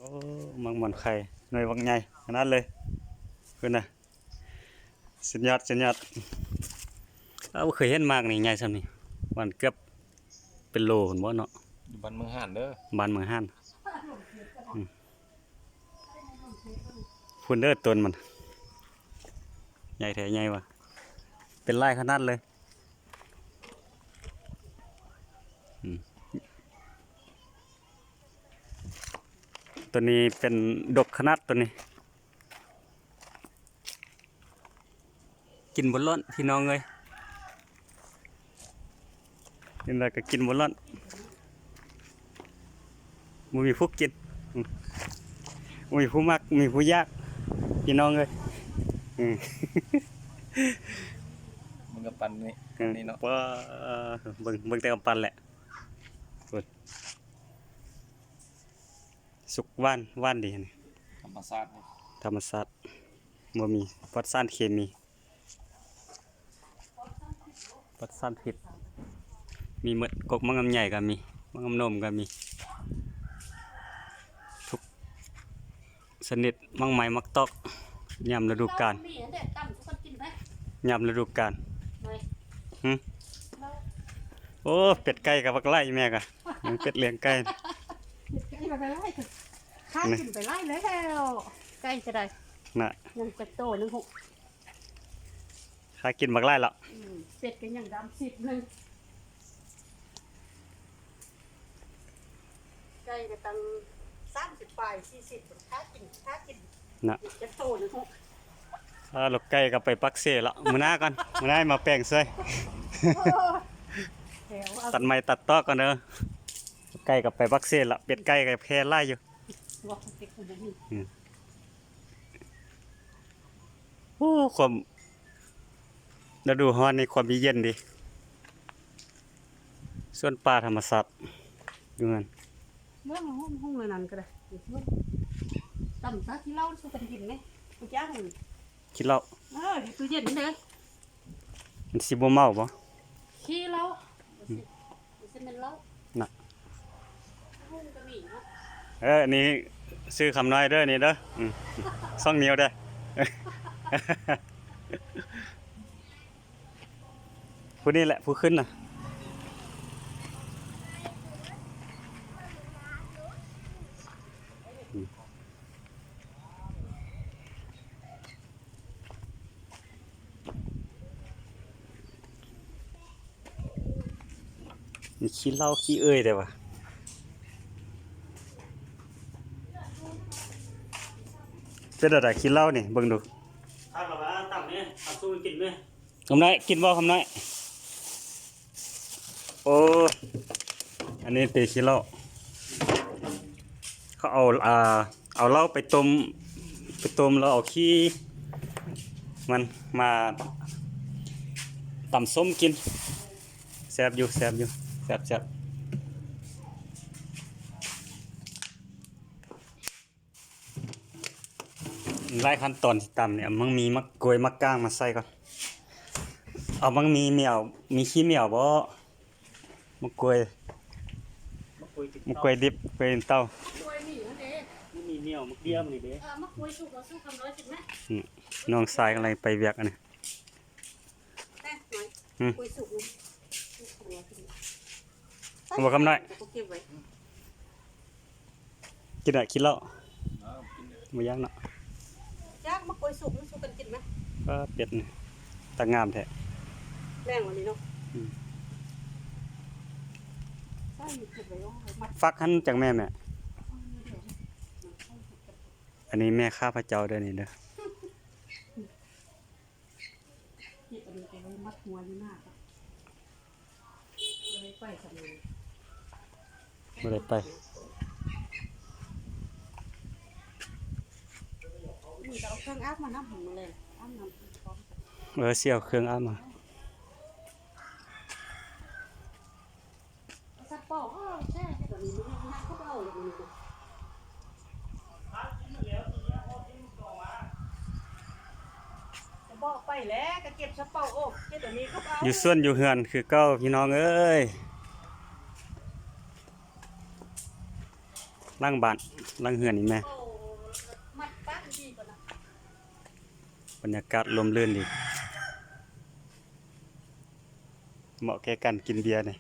ໂອ້ ໝາກໝອນໄຂ່ ໜ່ວຍບັກໃຫຍ່ຂະໜາດເລີຍ ພຸ້ນນະ ສຸດຍອດ ສຸດຍອດ. ເອົາ ບໍ່ເຄີຍເຫັນໝາກນີ້ໃຫຍ່ສ່ຳນີ້ ມັນເກືອບເປັນໂລພຸ້ນບໍ່ເນາະ. ຢູ່ບ້ານເມືອງຫານເດີ ບ້ານເມືອງຫານ. ອືມ ພຸ້ນເດີຕົ້ນມັນ ໃຫຍ່ແທ້ໃຫຍ່ວ່າ ເປັນຫຼາຍຂະໜາດເລີຍ. ອືມ ໂຕນີ້ເປັນດົກຂະໜາດໂຕນີ້ ກິນບໍ່ລ້ອນພີ່ນ້ອງເອີຍ ກິນແລ້ວກໍກິນບໍ່ລ້ອນ ບໍ່ມີຜູ້ກິນ ອືມ ບໍ່ມີຜູ້ມັກ ບໍ່ມີຜູ້ຢາກ ພີ່ນ້ອງເອີຍ. ອືມ ມັນກໍປັນນີ້ ອືມ ນີ້ເນາະ ປາ ເບິ່ງ ເບິ່ງແຕ່ກຳປັ່ນແຫຼະ ໂອ້ຍ ສຸກຫວານ ຫວານດີນີ້ ທຳມະຊາດ ທຳມະຊາດ ບໍ່ມີ ປອດສານເຄມີ ປອດສານພິດ ມີໝົດ ກົກໝາກລຳໄຍກໍມີ ໝາກລຳນົມກໍມີ ທຸກຊະນິດ ໝາກໄມ້ ໝາກຕອກ ຍາມລະດູການ ຍາມລະດູການ. ຫຶ ໂອ້ ເປັດໄກ່ກໍບັກຫຼາຍ ແມ່ກໍ ຍັງເປັດລ້ຽງໄກ່ ເປັດໄກ່ບັກຫຼາຍ ຂ້າກິນໄປຫຼາຍແລ້ວ ໄກ່ກໍໄດ້ນະ ຍັງຈັກໂຕໜຶ່ງຫົກ ຂ້າກິນບັກຫຼາຍແລ້ວ ອືມ ເປັດກໍຍັງດຳສິບໜຶ່ງ ໄກ່ກໍຕັ້ງສາມສິບປາຍ ສີ່ສິບ ຂ້າກິນ ຂ້າກິນນະ ຈັກໂຕໜຶ່ງຫົກ. ອາ ລູກໄກ່ກໍໄປປາກເຊລະ ມື້ໜ້າກ່ອນ ມື້ໜ້າມາແປງຊ່ວຍ ຕັດໄມ້ຕັດຕອກກ່ອນເດີ ລູກໄກ່ກໍໄປປາກເຊລະ ເປັດໄກ່ກໍແຜ່ຫຼາຍຢູ່ ອືມ ໂອ້ ຄວາມ ລະດູຮ້ອນນີ້ຄວາມເຢັນດີ ສວນປ່າທຳມະຊາດຢູ່ຫັ້ນ ເບິ່ງ ຫ້ອງ ຫ້ອງນັ້ນກໍໄດ້ ຕຳຊາຂີ້ເຫຼົ້າສູ່ກັນກິນແມ ຜູ້ຈ້າງ ຂີ້ເຫຼົ້າ ເອີ ຢູ່ຕູ້ເຢັນເດີ ມັນຊິບໍ່ເມົາບໍ່? ຂີ້ເຫຼົ້າ ອືມ ມັນຊິແມ່ນເຫຼົ້ານະ ເອີ ອັນນີ້ຊື່ຄຳນ້ອຍເດີ ນີ້ເດີ ອືມ ສອງນິ້ວເດີ ຜູ້ນີ້ແຫຼະຜູ້ຂຶ້ນນະ ອືມ. ມີຂີ້ເຫຼົ້າຂີ້ເອີ່ຍແດ່ວະ ເປັນແນວໃດຂີ້ເຫຼົ້ານີ້ ເບິ່ງດູ ຄັກລະວ່າ ຕຳແດ່ ເອົາສູ່ກິນແດ່. ຄຳນ້ອຍ ກິນບໍ່ຄຳນ້ອຍ? ໂອ້ ອັນນີ້ເຕຂີ້ເຫຼົ້າ ເຂົາເອົາ ອ່າ ເອົາເຫຼົ້າໄປຕົ້ມ ໄປຕົ້ມແລ້ວເອົາຂີ້ມັນມາຕຳສົ້ມກິນ ແຊບຢູ່ ແຊບຢູ່ ແຊບໆ. ຫຼາຍຂັ້ນຕອນຊິຕຳນີ້ ເອົາໝາກມີ ໝາກກ້ວຍ ໝາກກ້າງມາໃສ່ກ່ອນ ເອົາໝາກມີ ແມວ ມີຂີ້ແມວບໍ່? ໝາກກ້ວຍ ໝາກກ້ວຍດິບ ໝາກກ້ວຍດິບ ກ້ວຍເຕົ້າ ກ້ວຍມີຫັ້ນເດ້ ມີແມວ ໝາກເດຍມັນນີ້ເດ້ ເອີ ໝາກກ້ວຍສຸກ ເອົາສູ່ຄຳນ້ອຍກິນນະ ອືມ ນ້ອງຊາຍກຳລັງໄປວຽກອັນນີ້ ແມ່ ອືມ ກ້ວຍສຸກນີ້ ເອົາບໍ່ຄຳນ້ອຍ? ເກັບໄວ້ ກິນອະ ກິນເຫຼົ້າ ບໍ່ຢາກເນາະ ຢາກ ໝາກກ້ວຍສຸກ ມັນສຸກກັນກິນໄໝ? ປາ ເປັດນີ້ ຕາງາມແທ້ ແລງວັນນີ້ເນາະ ອືມ ໃສ່ເກັບໄວ້ ໂອ້ຍ ມັດ ຝັກຫັ້ນຈັກແມ່ນແມ່ ອັນນີ້ແມ່ຂ້າພະເຈົ້າເດີນີ້ເດີ. ເກັບອັນນີ້ໄປໄວ້ມັດຫົວຢູ່ໜ້າ ບໍ່ໄດ້ໄປຊັ້ນເລີຍ ບໍ່ໄດ້ໄປ ມື້ເອົາເຄື່ອງອາບມານຳ ມື້ແລງອາບນ້ຳອີກ ເອີ ຊິເອົາເຄື່ອງອາບມາ. ຢູ່ສວນຢູ່ເຮືອນຄືເກົ່າ ພີ່ນ້ອງເອີຍ. ຫຼັງບ້ານ ຫຼັງເຮືອນນີ້ແມ່ ບັນຍາກາດລົມລື່ນດີ ເໝາະແກ່ການກິນເບຍນີ້.